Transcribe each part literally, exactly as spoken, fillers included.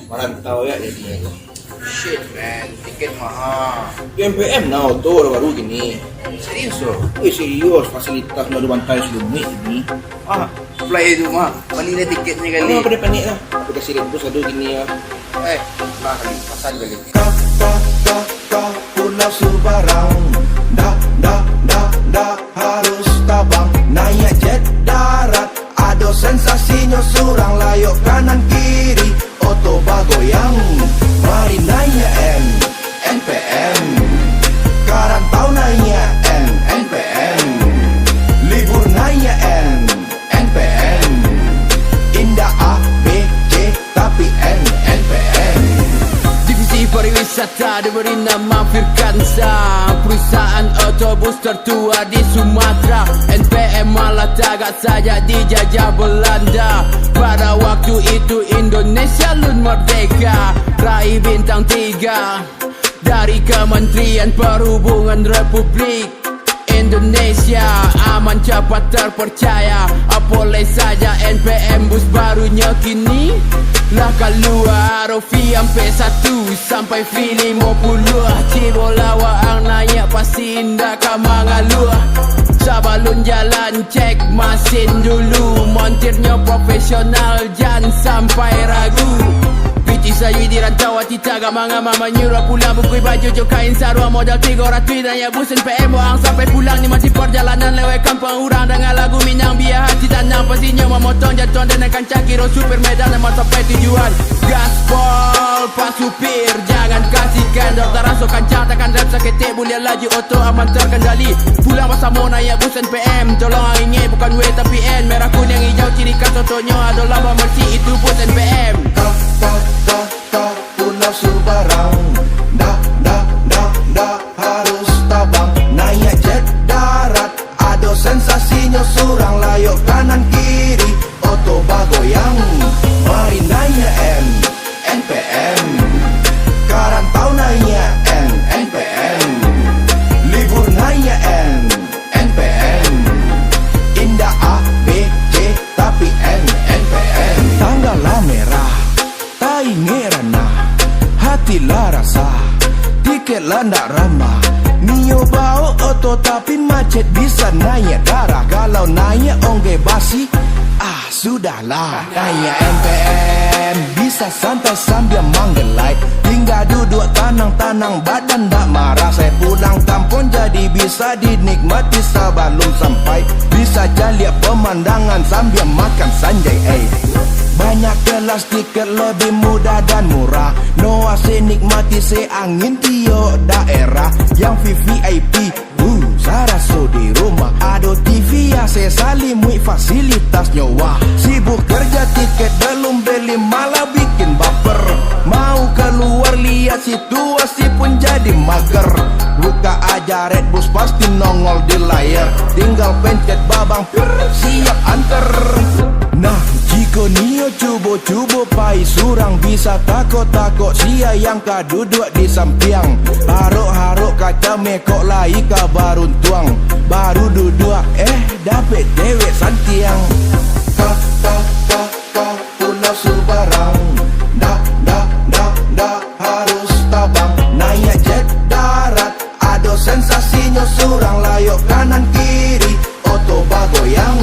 Marantau ya jadi. Shit, man. Tiket mahal. Di M P M nah, oto lah baru kini. Serius lo? Eh, serius. Fasilitasnyo ado bantai saluruah kini. Ah, fly tu mah. Bali lah tiketnyo kali. Alah, paniang-paniang lah. Aplikasi Redbus ado kini ya. Eh, mahal kali. Pasan kali. Ka, ka, ka, ka, Pulau Subarang. Dah, dah, dah, dah, harus tabang. Naiak jet darat. Ado sensasinyo surang, layok kanan kiri, oto bagoyang. Mari naiak N, N P M. Ka rantau naiak N, N P M. Libur naiak N, N P M. Indak A, B, C, tapi N, N P M. Divisi Pariwisata diberi nama Firkansa, perusahaan otobus tertua di Sumatera. N P M malah tagak sajak dijajah Belanda. Pada waktu itu Indonesia lun merdeka, raih bintang tiga dari Kementerian Perhubungan Republik Indonesia. Aman, cepat, terpercaya, apolai saja N P M bus barunyo kini lah kalua. Rofi ampe satu sampai V limo puluah, cibo lah waang naiak pasti indak ka mangaluah. Sabalun jalan cek masin dulu, montirnyo profesional, jan sampai ragu. Piti sayui di rantau, ati tagak mangama, manyuruah pulang bungkuih baju jo kain saruah, modal tigo ratuih, naiak bus N P M waang sampai pulang. Nikmati parjalanan lewat kampuang urang, danga lagu Minang, biar hati tanang, pastinyo mamotong jantuang, dan akan caki ro supir Medan, aman sampai tujuan. Gaspol, Pak Supir, jangan kasih kendor, taraso kancang, takan rem saketek, buliah laju oto aman terkendali. Pulang basamo naiak bus N P M, tolong ang ingek bukan W tapi N, merah kuning hijau ciri khas otonyo ado lambang Mercy, itu bus N P M. Ka, ka, ka, ka, Pulau Subarang, dah, dah, dah, dah, harus tabang, naiak jet darat, ado sensasinyo surang, layok kanan kiri, oto bagoyang. Mari naiak N, N P M. Ka rantau naiak N, N P M. Libur naiak N, N P M. Indak A, B, C, tapi N, N P M. Tanggal lah merah, taingek ranah, hati lah rasah, tiket lah ndak ramah. Nio baok oto tapi macet, bisa naiak darah. Kalau naiak ongge basi, ah, sudahlah. Naiak M P M, bisa santai sambil manggelai. Tingga duduak tanang-tanang, badan dak marah. Sai pulang kampuang jadi bisa dinikmati sabalum sampai. Bisa caliak pemandangan sambil makan sanjai, eh. Banyak kelas tiket lebih mudah dan murah. No A C nikmati se angin tiok daerah. Yang V V I P, uh, saraso di rumah. Ado T V A C, salimuik fasilitasnyo wah. Sibuk kerja tiket belum beli malah bikin baper. Mau keluar lihat situasi pun jadi mager. Buka aja Redbus pasti nongol di layar. Tinggal pencet babang, prr, siap anter. Nah, jiko nio cubo-cubo pai surang, bisa takok-takok sia yang ka duduak di sampiang. Harok-harok kaca mekok lai ka baruntuang. Baru duduak, eh, dapek dewek santiang. Ka, ka, ka, ka, Pulau Subarang. Dah, dah, dah, dah, harus tabang. Naiak jet darat, ado sensasinyo surang, layok kanan kiri, oto bagoyang.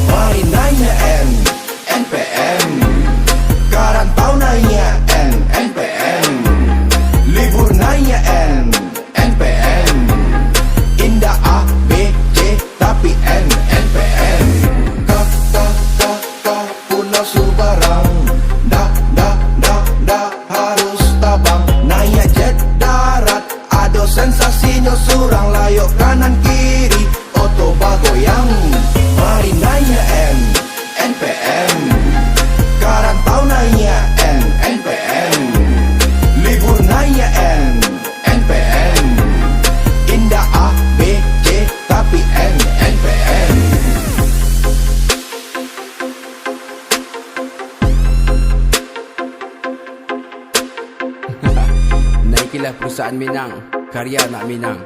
Mari naiak N, N P M. Ka rantau naiak N, N P M. Libur naiak N, N P M. Indak A, B, C, tapi N, N P M. Ka, ka, ka, ka, Pulau Subarang. Dah, dah, dah, dah, harus tabang. Naiak jet darat, ado sensasinyo surang, layok kanan kiri, oto bagoyang. Mari naiak N, N P M. Ka rantau naiak N, N P M. Libur naiak N, N P M. Indak A, B, C, tapi N, N P M. Naikilah perusahaan Minang, karya anak Minang.